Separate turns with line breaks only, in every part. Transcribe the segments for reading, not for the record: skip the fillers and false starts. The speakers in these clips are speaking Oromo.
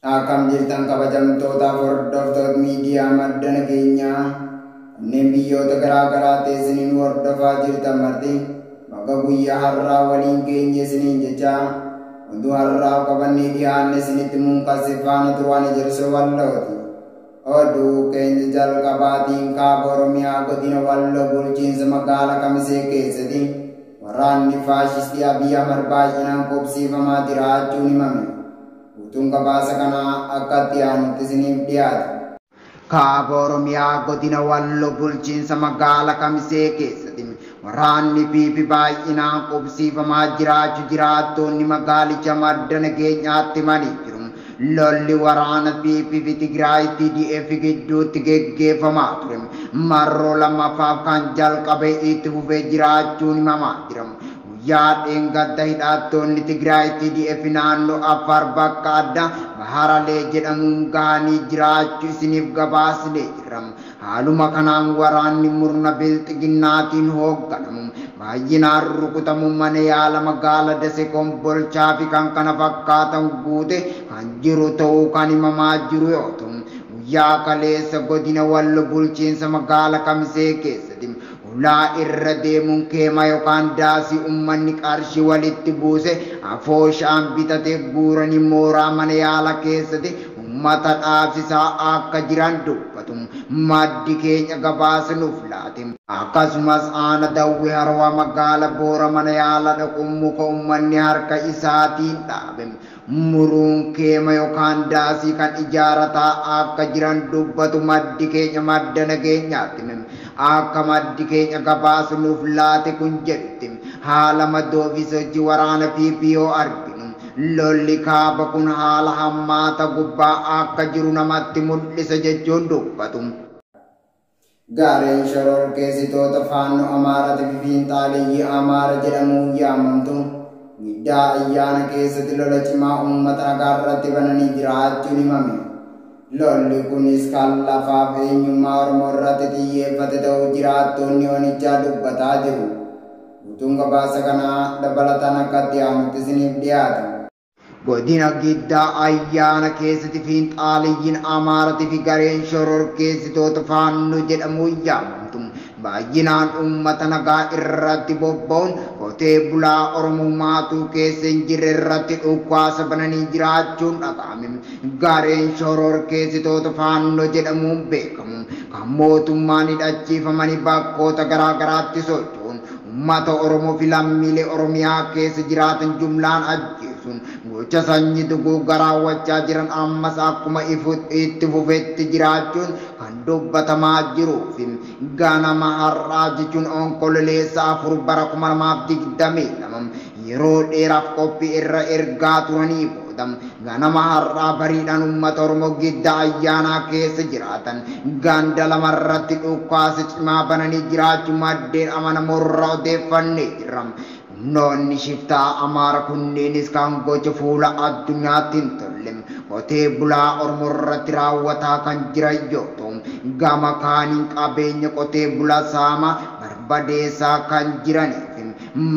Akkam jirtan kabajamtootaaf hordoftoota miidiyaa madda nageenyaa kanneen biyyoota garaa garaa teessaniin hordofaa jirtan marti bakka guyyaa har'aa waliin geenye isiniin jecha oduu har'aa qabannee dhiyaanne isinitti munkase faana turaan ejersoo wallooti. Oduu keenya jalqabaatiin kaaba Oromiyaa godina Walloo bulchiinsa magaalaa Kamisee keessatti waraanni faashistii Abiy Ahmad baay'inaan qubsiifamaa jiraachuun himame. Guutuun gabaasa kanaa akka itti aanutti isiniif dhiyaata. Kaaba Oromiyaa godina Walloo bulchiinsa magaalaa Kamisee keessatti waraanni PP baay'inaan qubsiifamaa jiraachuu jiraattonni magaalicha madda nageenyaatti himanii jiru. Lolli waraana PP fi Tigraay TDF gidduutti geggeeffamaa ture. Marroo lammaffaaf kan jalqabe itti fufee jiraachuun himamaa jira. Guyyaa dheengadda hidhattoonni Tigraay TDF naannoo Affaar bakka adda Baharalee jedhamuun gahanii jiraachuu isiniif gabaasnee jirra. Haaluma kanaan waraanni murna bilxiginnaatiin hoogganamu baay'inaan rukutamu mana yaala magaala Dasee Kombolchaa fi kan kana fakkaatan guute kan jiru ta'uu kan himamaa jiru yoo ta'u guyyaa kaleessa godina Walloo bulchiinsa magaala Kamisee keessatti ulaa irra deemuun keema yookaan daasii uummanni qarshii walitti buuse afooshaan bitatee guuranii mooraa mana yaala keessatti uummata dhaabsisaa akka jiran dubbatu. Maddi keenya gabaasa nuuf laate. Akkasumas aana Dawwee Harwaa magaala Boora mana yaala dhaquun muka uummanni harka isaatiin dhaabe muruun keema yookaan daasii kan ijaarataa akka jiran dubbatu maddi keenya madda nageenyaatti. Akka maddi keenya gabaasa nuuf laate kun jedhutti haala madoo fi sochii waraana PP yoo arginu lolli kaaba kun haala hammaata gubbaa akka jiru namatti mul'isa jechuun dubbatu. Gareen shororkeessitoota faannoo Amaaraatii fi fiinxaaleeyyii Amaara jedhamuun yaamamtu giddaa ayyaana keessatti lola cimaa uummata nagaa irratti bananii jiraachuun himame. Lolli kunis kan lafaaf eenyummaa Oromoo irratti xiyyeeffate ta'uu jiraattonni onichaa dubbataa jiru. Guutuun gabaasa kanaa dabalataan akka itti aanutti isiniif dhiyaata. Godina giddaa ayyaana keessatti fiinxaaleeyyiin Amaaraatii fi gareen shororkeessitoota faannoo jedhamuun yaamamtu baay'inaan uummata nagaa irratti bobba'uun qotee bulaa Oromoo maatuu keessa hin jirre irratti dhukaasa bananii jiraachuun dhaga'ame. Gareen shororkeessitoota faannoo jedhamuun beekamu kan mootummaan hidhachiifamanii bakkoota garaa garaatti socho'uun uummata Oromoo fi lammiilee Oromiyaa keessa jiraatan jumlaan ajjeesuun gocha sanyii duguuggaa raawwachaa jiran ammas akkuma itti fufetti jiraachuun kan dubbatamaa jiruu fi ganama har'aa jechuun onkololeessa 4 bara 2022 yeroo dheeraaf qophii irra ergaa turanii booda ganama har'aa bariidhaan uummata Oromoo giddaa ayyaanaa keessa jiraatan ganda lamarratti dhukaasa cimaa bananii jiraachuu maddeen amanamoo irraa odeeffannee jirra. Humnoonni shiftaa Amaara kunneenis kan gocha fuula addunyaatti hin tolle qotee bulaa Oromoo irratti raawwataa kan jiran yoo ta'u gama kaaniin qabeenya qotee bulaa saama barbadeessaa kan jiranii fi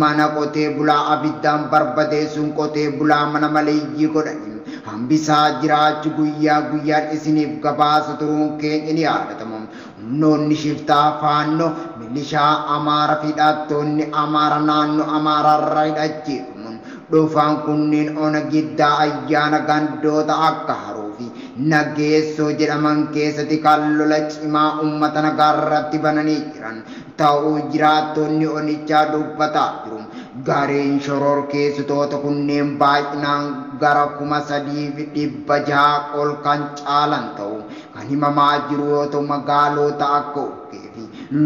mana qotee bulaa abiddaan barbadeessuun qotee bulaa mana maleeyyii godhanii hambisaa jiraachuu guyyaa guyyaan isiniif gabaasa turuun keenya ni yaadatama. Humnoonni shiftaa faannoo milishaa Amaara fi hidhattoonni Amaara naannoo Amaaraarraa hidhachiifamuun dhufan kunneen ona giddaa ayyaana gandoota akka Haroo fi Nageessoo jedhaman keessatti kan lola cimaa uummata nagaa irratti bananii jiran ta'uu jiraattonni onichaa dubbataa jiru. Gareen shororkeessitoota kunneen baay'inaan gara 3,600 ol kan caalan ta'u kan himamaa jiru yoo ta'u magaalota akka Ukkee fi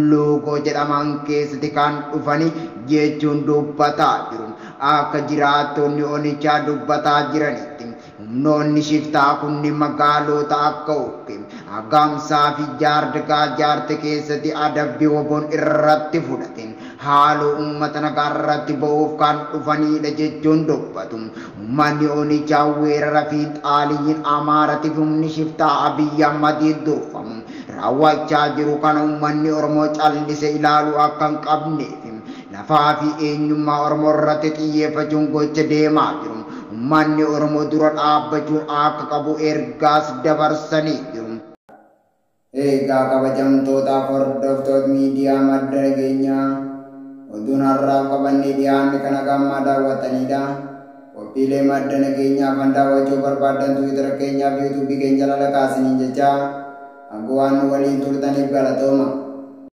Luugoo jedhaman keessatti kan dhufani jechuun dubbataa jiru. Akka jiraattonni onichaa dubbataa jiranitti humnoonni shiftaa kunneen magaalota akka Ukkee, Agamsaa fi Jaardagaa Jaarte keessatti adabbii woboon irratti fudhateen haaloo uummata nagaa irratti ba'uuf kan dhufanidha jechuun dubbatu. Uummanni onichaa weerara fiinxaaleeyyiin Amaaraatii fi humni shiftaa Abiy Ahmadiin durfamu raawwachaa jiru kana uummanni Oromoo callise ilaaluu akka hin qabneef lafaa fi eenyummaa Oromoo irratti xiyyeeffachuun gocha deemaa jiru. Uummanni Oromoo dura dhaabbachuun akka qabu ergaas dabarsanii jiru. Egaa kabajamtootaaf hordoftoota miidiyaa Madda Nageenyaa, oduun har'aaf qabannee dhiyaanne kana gammaa daawwattanidha. Qophiilee Madda Nageenyaa kan daawwachuu barbaaddan Tiwiitara keenyaa fi Yuutuubii keenya jala kaasiniin jecha, akka waan nu waliin turtaniif galatooma.